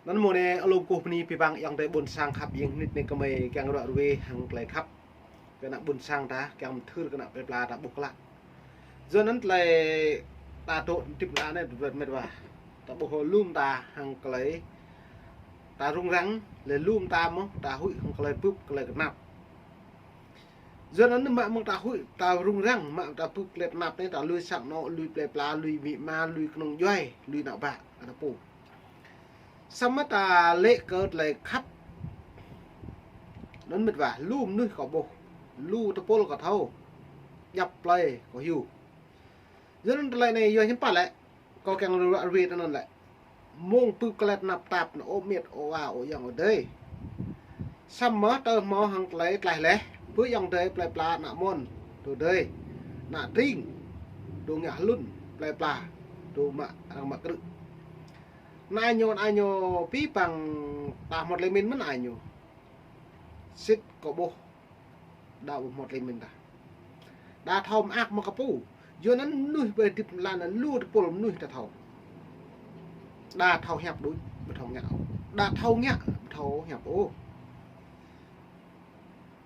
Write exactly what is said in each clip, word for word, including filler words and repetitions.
Anŭn mơ̆ng anai alum kơkuh bơni abih bang ayŏng adơi ƀôn sang khăp, jing hnit anai gơmơi kiăng ruă ruê hăng tơlơi khăp kơ ană ƀôn sang ta, kiăng mơthưr kơ ană plơi pla ta ƀuh klă. Yua anŭn tơlơi ta dŏ hơdip anai dơ̆ng met wa, ta ƀuh lŏm ta hăng tơlơi ta rŭng răng, lĕ lŏm ta mơ̆ ta huĭ hăng tơlơi bưp tơlơi kơnap. Yua anŭn mă mơ̆ng ta huĭ, ta rŭng răng, mă ta bưp tơlơi kơnap anai, ta lui sang anŏ, lui plơi pla, lui amĭ ama, lui kơnung djuai, lui ană bă, ană pô. Samơ̆ ta lĕ kơ tơlơi khăp. Anŭn met wa, lu mơnuih kâo ƀuh, lu tơpul kâo thâo, djŏp plơi kâo hyu. Yua anŭn tơlơi anai yua hiư̆m pă lĕ, kâo kiăng ruă ruê tui anŭn lĕ. Mơ̆ng bưp tơlơi kơnap tap anŭn ơ met, ơ wa, ơ ayŏng adơi. Samơ̆ tơ hmâo hăng tơlơi tlaih laih, bơ ayŏng adơi plơi pla ană mơ̆n, tơ adơi, ană tring, tơ ngă hlŭn, plơi pla, tơ mă, arăng mă krư̆. Anai ñu, anai ñu abih bang ta hmâo tơlơi mĭn mơ̆n anai ñu. Sĭt kâo ƀuh, đa ƀu hmâo tơlơi mĭn tah. Đa thâo mơak mă kơ pô. Yua anŭn mơnuih ƀơi hơdip lăn anai lu tơpul mơnuih ta thâo. Đa thâo hiăp đôč, ƀu thâo ngă ôh. Đa thâo ngă, ƀu thâo hiăp ôh.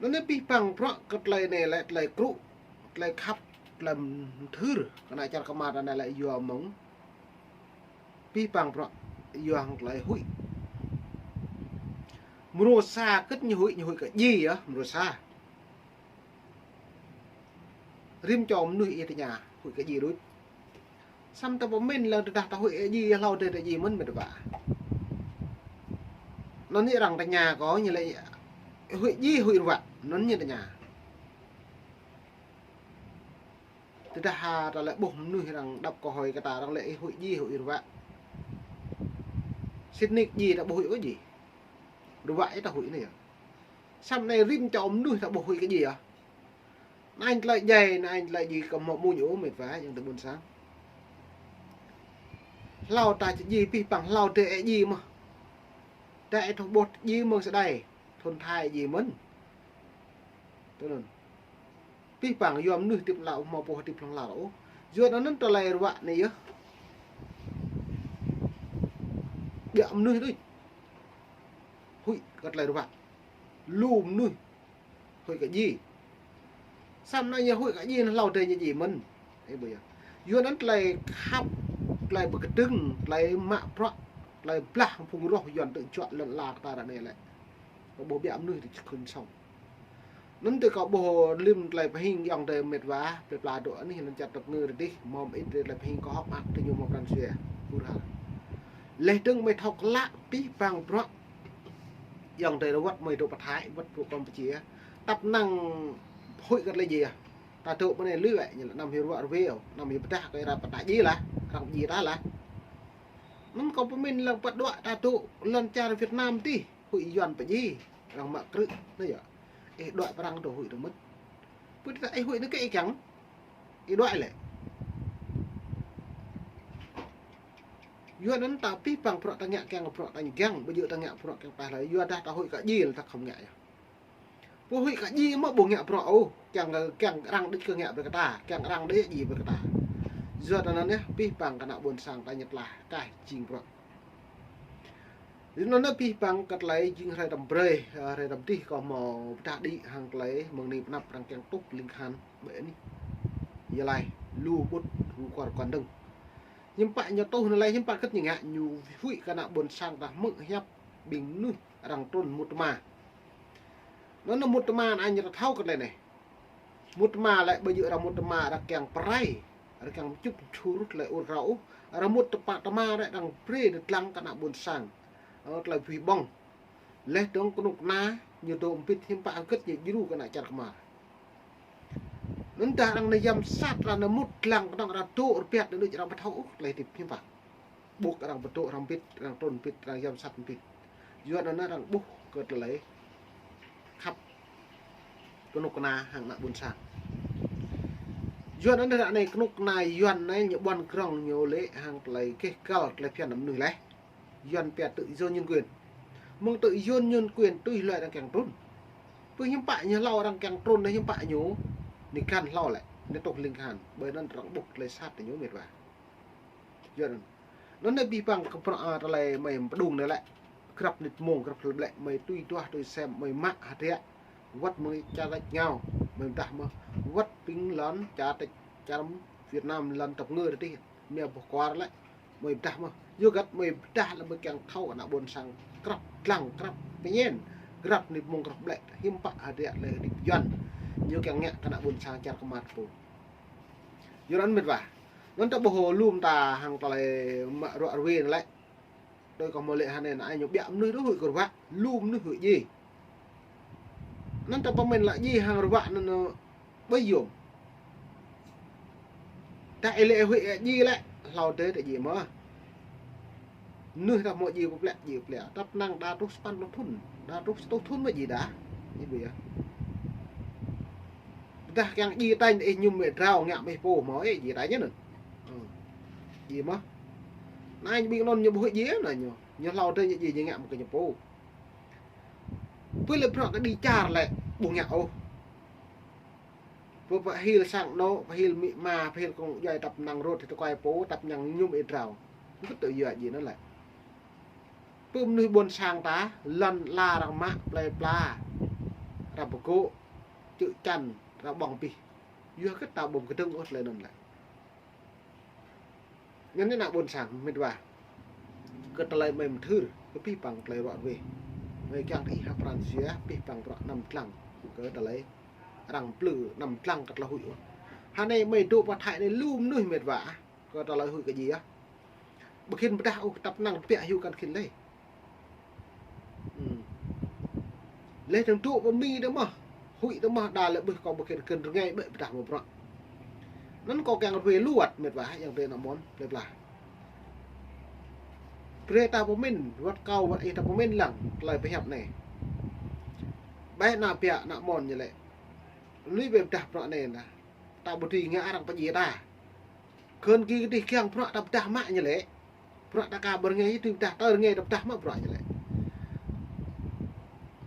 Anŭn anai abih bang bruă kơ tơlơi anai lĕ tơlơi krŭ, tơlơi khăp, tơlơi mơthưr kơ ană čar kơmar anai lĕ yua mơ̆ng abih bang bruă yua hăng tơlơi huĭ. Mrô sa kơ̆t ñu huĭ, ñu huĭ kơ djai yơh, mrô sa. Rĭm čô mơnuih ih tơña, huĭ kơ djai đôč. Samơ̆ ta pơmĭn lăng tơdah ta huĭ kơ djai, hlâo adơi ta djai mơ̆n met wa. Anŭn ñu arăng tơña kâo, ñu lĕ huĭ djai, huĭ ruă, anŭn ñu tơña. Tơdah ha ta lĕ ƀuh mơnuih arăng đăp kơ hơi kơ ta, arăng lĕ ih huĭ djai, huĭ ruă. Sĭt nik djai ta ƀu huĭ kơ djai. Ruă ih ta huĭ anai yơh. Samơ̆ anai rĭm čô mơnuih ta ƀuh huĭ kơ djai yơh. Anŭn tơlơi djai, anŭn tơlơi djai kơ hmâo mơ̆n ôh met wa, ayŏng adơi ƀôn sang. Hlâo ta či djai abih bang hlâo adơi ih djai mơ̆n. Đa ih thâo ƀuh djai mơ̆ng sơđai, thŭn thai djai mơ̆n. Tui anŭn. Abih bang yua mơnuih hơdip lăi hmâo pô hơdip hlŏng lar ôh. Yua anŭn tơlơi ruă anai yơh. Biă mơnuih đôč huĭ kơ tơlơi ruă. Lu mơnuih huĭ kơ djai. Samơ̆ anai ñu huĭ kơ djai anŭn hlâo adơi ñu djai mơ̆n. Ơ ƀuh yơh. Yua anŭn tơlơi khăp, tơlơi pơkơdơ̆ng, tơlơi mă bruă, tơlơi blah phung roh Yuan tŭ juă lŏn ala kơ ta ră anai lĕ. Kơ ƀuh biă mơnuih tŭ čơkhŭn sŏng. Anŭn tơ kâo ƀuh lơ̆m tơlơi pơhing ayŏng adơi met wa, plơi pla dŏ anih lŏn čar tơpngư rơdih, hmâo mơit tơlơi pơhing kơ hŏk mơak tơ ñu hmâo pran jua. Pur hal. Laih dơ̆ng mơi thâo klă abih bang bruă ayŏng adơi wơ̆t mơi dŏ pơ Thái, wơ̆t dŏ Campuchia. Tăp năng huĭ kơ tơlơi djai. Ta dŏ mơ̆ng anai lui wĕ, ñu lĕ anăm hyu ruă ruê, anăm hyu pơdah kơ ih ră pơtă djai lah, arăng djai ta lah. Anŭn kâo pơmĭn lăng pơ đuaĭ ta dŏ lŏn čar Việt Nam tih. Huĭ Yuan pơdjai, arăng mă krư̆, anai yơh. Ih đuaĭ pơ arăng dŏ huĭ dơ̆ng mơ̆n. Pơ tơdah ih huĭ anŭn kơ ih kiăng, ih đuaĭ lĕ. Yua anŭn ta abih bang bruă ta ngă kiăng bruă ta kiăng, ƀu djơ̆ ta ngă bruă kiăng pah lơi. Yua dah ta huĭ kơ djai lĕ ta khŏm ngă yơh. Pô huĭ kơ djai mơ̆ ƀu ngă bruă ôh, kiăng, kiăng arăng đôč kơ ngă brơi kơ ta, kiăng arăng đôč djai brơi kơ ta. Yua anŭn yơh, abih bang kơ ană ƀôn sang ta ñĕt lah, kah jing bruă. Yua anŭn abih bang kơ tơlơi jing hrơi tơm brơi, ơ, hrơi tơm dih kâo hmâo pơdah đĭ hăng tơlơi mơ̆ng anai pơ anăp arăng kiăng tuh ling kahan ƀơi anih. Yua laih, lu ƀut, lu kuar kuan dơ̆ng. Hiư̆m pă ñu tuh anŭn laih, hiư̆m pă kơ̆t ñu ngă, ñu huĭ kơ ană ƀôn sang ta hmư̆ hiăp ƀing mơnuih arăng trŭn mŭt tơma. Anŭn mŭt tơma anŭn ñu ta thâo kơ tơlơi anai. Mŭt tơma lĕ ƀu djơ̆ arăng mŭt tơma arăng kiăng pơrai, arăng kiăng čŭp čhur tơlơi ur krao ôh. Arăng mŭt tơma, tơma lĕ arăng brơi tơlơi dlăng kơ ană ƀôn sang. Ơ, tơlơi bơwih ƀơ̆ng. Laih dơ̆ng kơnuk kơna ñu dŏ mbĭt hiư̆m pă hơgĕt ñu djru kơ ană čar kơmar. Anŭn dah arăng nao yăm sat, arăng nao mŭt dlăng kơnơ̆ng arăng dŏ rơbat anŭn đôč arăng ƀu thâo ôh tơlơi hơdip hiư̆m pă. Ƀuh arăng pơdŏ arăng mbĭt, arăng trŭn mbĭt, arăng yăm sat mbĭt. Yua anŭn arăng ƀuh kơ tơlơi khăp kơnuk kơna hăng ană ƀôn sang. Yua anŭn ră anai kơnuk kơna Yuan anai ñu ƀuăn krŏng ñu lĕ hăng tơlơi keh kăl tơlơi phiăn mơnuih laih. Yuan pia tự do nhân quyền. Mơ̆ng tự do nhân quyền tui hloi arăng kiăng trŭn. Pơ hiư̆m pă ñu hlâo arăng kiăng trŭn anai hiư̆m pă ñu, anai găn hlâo lĕ, anai tuh ling kahan. Ƀơi anŭn arăng ƀuh tơlơi sat tơ ñu met wa. Yua anŭn. Anŭn anai abih bang kơ bruă, ơ, tơlơi mơi pơdŏng anai lĕ. Grăp nit mông, grăp hlơi ƀlĕ, mơi tui duah, tui sem, mơi mă hơdră. Wăt mơi čar tač ngao, mơi pơdah mơ̆. Wăt ƀing lŏn čar tač, čar Việt Nam lŏn tơpơngơ tih. Mơi ƀuh kuar lĕ, mơi pơdah mơ̆. Yua hơget mơi pơdah lĕ mơi kiăng thâo ană ƀôn sang grăp lăng, grăp pơñen, grăp nit mông, grăp ƀlĕ, hiư̆m pă hơdră lĕ hơdip Yuan. Ñu kiăng ngă kơ ană ƀôn sang čar kơmăt pô. Yua anŭn mĕt wa. Anŭn ta ƀuh lŏm ta hăng tơlơi mă ruă ruê anŭn lĕ. Tui kâo mơ̆ lĕ hơnai anai ñu ƀiă mơnuih đôč huĭ kơ ruă, lŏm mơnuih huĭ djai. Anŭn ta pơmĭn lă djai hăng ruă anŭn ƀơi yôm. Ta ih lĕ huĭ djai lĕ, hlâo dêh ta djai mơ̆. Mơnuih ta hmâo djai pơplĕ, djai pơplĕ. Tăp năng đa truh sapăn pluh thŭn, đa truh sa rơtuh thŭn mơ̆ djai đa. Djai ƀu yơh. Pơdah kiăng djai tañ ih ñum mĕ drao ngă mĕ pô hmâo ih djai tañ anŭn. Ơ. Djai mơ̆. Anai ƀing anŭn ñu ƀu huĭ djai anŭn ñu. Ñu hlâo dêh ñu djai ñu ngă mơ̆ kơ ñu pô. Pơ lĕ bruă kơ đi čar lĕ ƀu ngă ôh. Pơ pơhil sang anŏ, pơhil amĭ ama, pơhil kông djuai tăp năng rôt hĭ tơkuai pô, tăp năng ñum ih drao. Kơ tŭ yua djai anŭn lĕ. Pơ mơnuih ƀôn sang ta, lŏn la arăng mă, plơi pla, arăng pơgô̆, čư̆ čăn, arăng ƀơ̆ng abih. Yua kơ ta ƀu kơdơ̆ng ôh tơlơi anŭn lĕ. Anŭn ană ƀôn sang mĕt wa. Kơ tơlơi mơi mơthưr, kơ pih păng tơlơi ruă ruê. Mơi kiăng tơ ih hăp pran jua, pih păng bruă anăm dlăng. Kơ tơlơi arăng plư anăm dlăng kơ tơlơi huĭ ôh. Hơnai mơi dŏ pơ Thái anai lŏm mơnuih mĕt wa. Kơ tơlơi huĭ kơ djai ah. Ƀu khĭn pơdah ôh, tăp năng biă hyu kăn khĭn lĕ. Hm. Lĕ tơ̆ng dŏ pơ Mi tơ mơ̆. Huĭ tơ mơ̆ đa lĕ ƀuh kâo ƀu khĭn kơ rơngai ƀĕ pơdah mơ̆ bruă. Anŭn kâo kiăng ruai lu wăt mĕt wa, yang tơ ană mơ̆n, plơi pla. Brơi ta pơmĭn, wăt kâo, wăt ih ta pơmĭn lăng, tơlơi pơhiăp anai. Ƀĕ ană biă, ană mơ̆n ñu lĕ. Lui ƀĕ pơdah bruă anai nă. Ta ƀu dưi ngă arăng pơdjai ta. Khŏn kơ dih kiăng bruă ta pơdah mă ñu lĕ. Bruă ta ka ƀu rơngai dih pơdah, ta rơngai ta pơdah mă bruă ñu lĕ.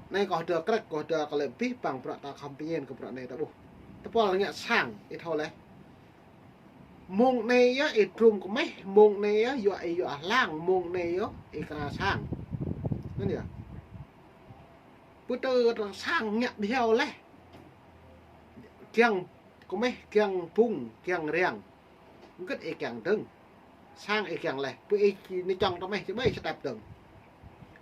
Anai kâo hơdơr krĕk, kâo hơdơr kơ lĕ pih păng bruă ta khŏm pơñen kơ bruă anai ta ƀuh. Tơpul ngă sang, ih thâo lĕ. Mông anai yơh ih trŭm kơmeh, mông anai yơh yua ih yua hlang, mông anai yơh ih kơna sang. Anŭn yơh. Pơtơ sang ngă bhiâo leh. Kiăng kơmeh, kiăng pung, kiăng riăng. Hơget ih kiăng dơ̆ng. Sang ih kiăng leh. Pơ ih či nơ čŏng tơmeh či ƀai step dơ̆ng.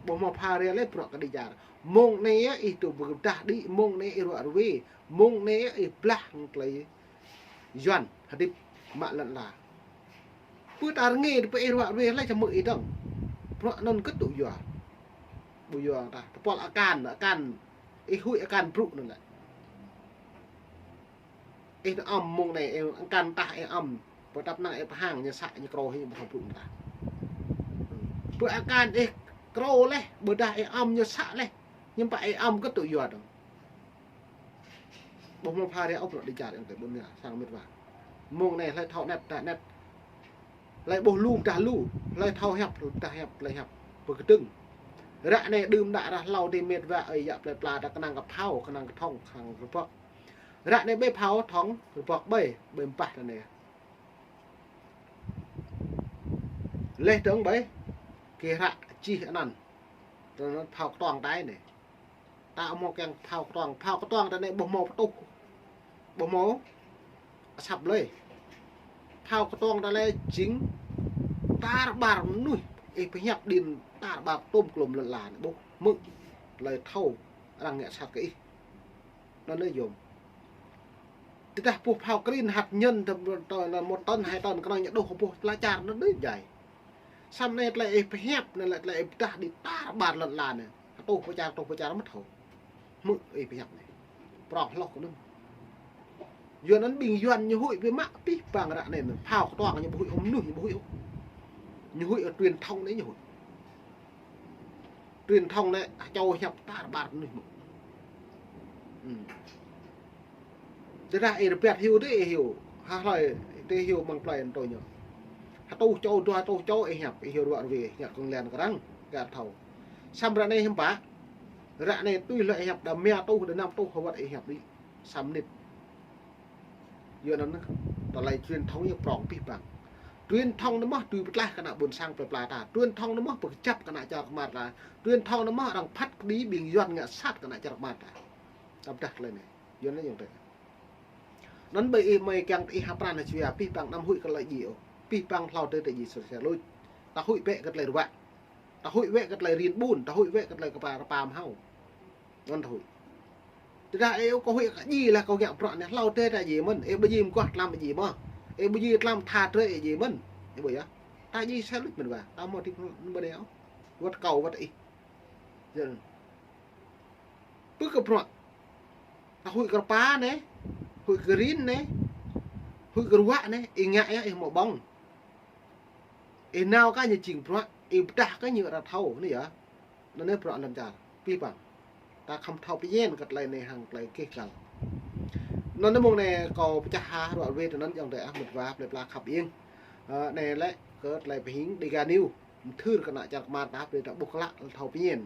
Ƀu hmâo pha ria leh bruă kơ đi čar. Mông anai yơh ih tŭ pơdah đĭ, mông anai ih ruă ruê. Mông anai yơh ih blah hăng tơlơi Yuan hơdip mă lŏn la. Pơ ta rơngai tơ pơ ih ruă ruê leh čăm mơ̆ ih dơ̆ng. Bruă anŭn kơ tŭ yua. Ƀu yua tah. Tơpul akan, akan. Ih huĭ akan brŭ anŭn lĕ. Ih nao ăm mông anai, ih akan tah ih ăm. Pơtăp năng ih pơhang ñu să ñu krô hĭ ƀu thâo brŭ tah. Pơ akan ih krô leh, ƀôdah ih ăm ñu să leh. Hiư̆m pă ih ăm kơ tŭ yua dơ̆ng. Ƀu hmâo pha ria ôh bruă đi čar yang tơ ƀôn ya, sang mĕt wa. Mông anai hlơi thâo anet, pơdah anet. Hlơi ƀuh lu, pơdah lu. Hlơi thâo hiăp, pơdah hiăp, hlơi hiăp. Pơkơdơ̆ng. Ră anai đưm đă ră hlâo dih mĕt wa ơi yă plơi pla ta kơnang kơ phao, kơnang kơ thŏng, kơnang kơ rơbŏk. Ră anai ƀơi phao thŏng, rơbŏk ƀơi, ƀơi mpah ta anai. Leh dơ̆ng ƀơi, kơ ră čih anăn. Tơ anăn phao kơtuang ta anai. Ta hmâo kiăng phao kơtuang, phao kơtuang ta anai ƀu hmâo pơtuh. Ƀu hmâo asăp lơi. Phao kơtuang ta lĕ jing tar ƀar mơnuih. Ih pơhiăp đĭ tar ƀar tôm klôm lŏn la anai ƀuh. Hmư̆ tơlơi thâo arăng ngă sat kơ ih. Anŭn lĕ yôm. Tơdah ƀuh phao krin hăt ñen tơ, tơ, tơ một tấn, hai tấn, kơnơ̆ng ñu đôč ƀuh tơlơi čar anŭn đơi djai. Samơ̆ anai tơlơi ih pơhiăp anai lĕ tơlơi ih pơdah đĭ tar ƀar lŏn la anai. Hơtuh pơ čar, hơtuh pơ čar mơ̆ thâo. Hmư̆ ih pơhiăp anai. Prŏng hloh kơ anŭn. Yuan anŭn ƀing Yuan ñu huĭ ƀu mă pih păng ră anai anŭn. Phao kơtuang ñu ƀu huĭ ôh, mơnuih ñu ƀu huĭ ôh. Ñu huĭ ôh truyền thông anai ñu huĭ. Truyền thông anai, čô hiăp tar ƀar mơnuih mơ̆. Hm. Tơdah ih rơbat hyu tơ ih hyu. Hă hlơi tơ hyu mơ̆ng plơi anŭn tui ñu. Hơtuh čô, dua hơtuh čô ih hiăp, ih hyu ruă ruê, hiăp kơnglian kơ arăng, kơ thâo. Samơ̆ ră anai hiư̆m pă. Ră anai tui hlơi ih hiăp đa rơma rơtuh, đa năm rơtuh, hơwăt ih hiăp đĭ. Sa mơnit. Yua anŭn, tơlơi truyền thông ñu prŏng pih păng. Truyền thông anŭn mơ̆n dưi pơtlaih kơ ană ƀôn sang plơi pla ta. Truyền thông anŭn mơ̆n pơkơjăp kơ ană čar kơmar ta. Truyền thông anŭn mơ̆n arăng phat kơđi ƀing Yuan ngă sat kơ ană čar kơmar ta. Tơdah tơlơi anai. Yuan anai yơh tơ. Anŭn ƀơi ih mơi kiăng ih hăp pran hơjua, pih păng anăm huĭ kơ tơlơi djai ôh. Pih păng hlâo dêh ta djai sơr sơr luč. Ta huĭ bĕ kơ tơlơi ruă. Ta huĭ bĕ kơ tơlơi rin ƀun, ta huĭ bĕ kơ tơlơi kơpa rơpa mơhao. Anŭn ta huĭ. Tơdah ih kơ huĭ kơ djai lah kơ ngă bruă anai hlâo dêh ta djai mơ̆n. Ih ƀu djai mơguah tlam djai mơ̆n. Ih ƀu djai tlam tha drơi ih djai mơ̆n. Ih ƀu yơh. Ta djai sơr luč mơ̆n wa. Ta mơ̆ tĭp mơ̆n ƀơi anai ôh. Wơ̆t kâo wơ̆t ih. Yơh. Pơ kơ bruă. Ta huĭ kơ rơpa anai. Huĭ kơ rin anai. Huĭ kơ ruă anai. Ih ngă yơh ih mơ̆ ƀơ̆ng. Ih nao kơ ñu jing bruă. Ih pơdah kơ ñu arăng thâo anai yơh. Anŭn anai bruă lŏn čar. Pih păng. Ta khŏm thâo pơñen kơ tơlơi anai hăng tơlơi kih kal. Anŭn anai mơ̆ng anai kâo pơčah ha ruă ruê tơ anŭn yơh tơ ah mĕt wa plơi pla khăp ing. Ơ, anai lĕ kơ tơlơi pơhing Dega News. Mơthưr kơ ană čar kơmar ta brơi ta ƀuh klă thâo pơñen.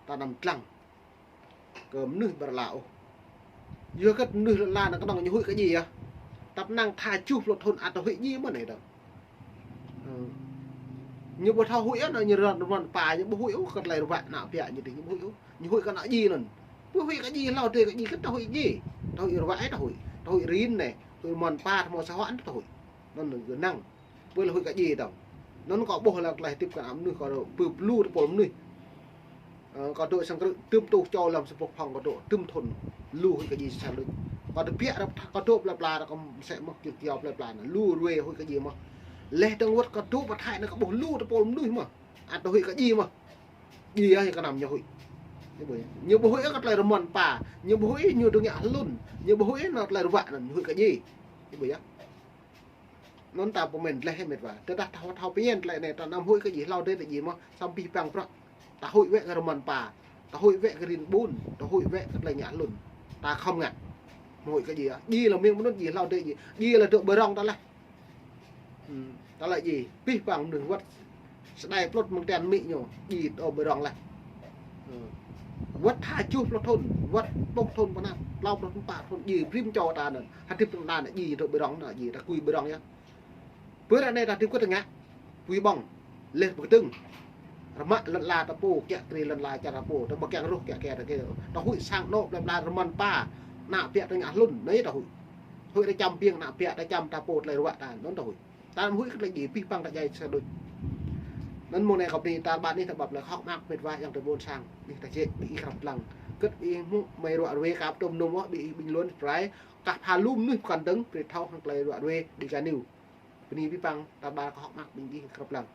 Ta anăm lăng kơ mơnuih ƀơi lŏn ôh. Yua kơ mơnuih lŏn anai kơnơ̆ng ñu huĭ kơ djai yơh. Tơpă năng tha tơjuh pluh thŭn ăt huĭ djai mơ̆n anai dơ̆ng. Ơ. Ñu ƀu thâo huĭ ôh, ñu rơmon rơmon pa, ñu ƀu huĭ ôh kơ tơlơi ruă ană ƀiă ñu dih, ñu ƀu huĭ ôh. Ñu huĭ kơ ană djai anŭn. Ƀu huĭ kơ djai, hlâo dêh kơ djai kơ ta huĭ djai. Ta huĭ ruă ih ta huĭ. Ta huĭ rin anai. Ta huĭ rơmon pa, ta hmâo sa hoa anŭn ta huĭ. Anŭn ñu năng. Ƀu lĕ huĭ kơ djai dơ̆ng. Anŭn kâo ƀuh lăng tơlơi hơdip kơ ană mơnuih kâo dŏ pơ lu tơpul mơnuih. Ơ, kâo dŏ sang krư̆ tơm tuh čô lăm sa boh phŏng kâo dŏ tơm thŭn. Lu huĭ kơ djai sơr luč. Kâo tơbiă rơp kâo dŏ plơi pla kâo mơsĕ mơ̆n kơ kiao plơi pla anai. Lu ruê huĭ kơ djai mơ̆n. Laih dơ̆ng wơ̆t kâo dŏ pơ Thái anai kâo ƀuh lu tơpul mơnuih mơ̆n. Ăt huĭ kơ djai mơ̆n. Djai yơh kơ anăm ñu huĭ. Ñu ƀu, ñu ƀu huĭ kơ tơlơi rơmon pa. Ñu ƀu huĭ ñu dŏ ngă hlŭn. Ñu ƀu huĭ anŭn tơlơi ruă anŭn ñu huĭ kơ djai. Ñu ƀu yơh. Anŭn ta pơmĭn laih mĕt wa. Tơdah ta thâo pơñen tơlơi anai, ta anăm huĭ kơ djai, hlâo dêh ta djai mơ̆n, samơ̆ pih păng bruă. Ta huĭ wĕ kơ rơmon pa, ta huĭ wĕ kơ rin ƀun, ta huĭ wĕ kơ tơlơi ngă hlŭn. Ta khŏm ngă. Mơ̆ huĭ kơ djai, djai lĕ mơ̆ng mơnŭn djai hlâo dêh djai. Djai lĕ dŏ ƀơi rŏng ta laih. Hmm, ta laĭ djai, pih păng mơnuih wơ̆t. Sơđai plŭt mơ̆ng tian amĭ ñu, djai dŏ ƀơi rŏng laih. Ơ. Wơ̆t tha tơjuh pluh thŭn, wơ̆t pluh thŭn pơ anăp, klâo pluh thŭn, pă thŭn, djai brĭm čô ta anŭn. Hơdip tơngan ta anŭn, djai dŏ ƀơi rŏng anŭn, djai ta kui ƀơi rŏng yơh. Pơ ră anai ta hơdip kơ tơngă, pui ƀơ̆ng, laih pơkơdơ̆ng. Rơmă lŏn ala ta pô, kiă kriê lŏn ala čar ta pô, ta ƀu kiăng rŏh kiă kriê ta kơ. Ta huĭ sang anŏ plơi pla rơmon pa, ană ƀiă ta ngă hlŭn, anai ta huĭ. Huĭ ta čăm ƀing ană ƀiă, ta čăm ta pô tơlơi ruă ta, anŭn ta huĭ. Ta anăm huĭ kơ tơlơi djai, pih păng ta djai sơr luč. Anŭn mơ̆ng anai kâo bơni ta ƀă anih ta ƀăp lĕ khŏk mơak mĕt wa ayŏng adơi ƀôn sang. Anih ta jĕ, ƀing ih krăp lăng. Kơ ƀing ih mơ̆ mơi ruă ruê kơ pơtŭm nŭm mơ̆, ƀing ih ƀing lŏn Israel. Kah pha lu mơnuih pơkŏn dơ̆ng, brơi thâo hăng tơlơi ruă ruê Dega News. Bơni pih păng ta ƀă khŏk mơak ƀing ih krăp lăng.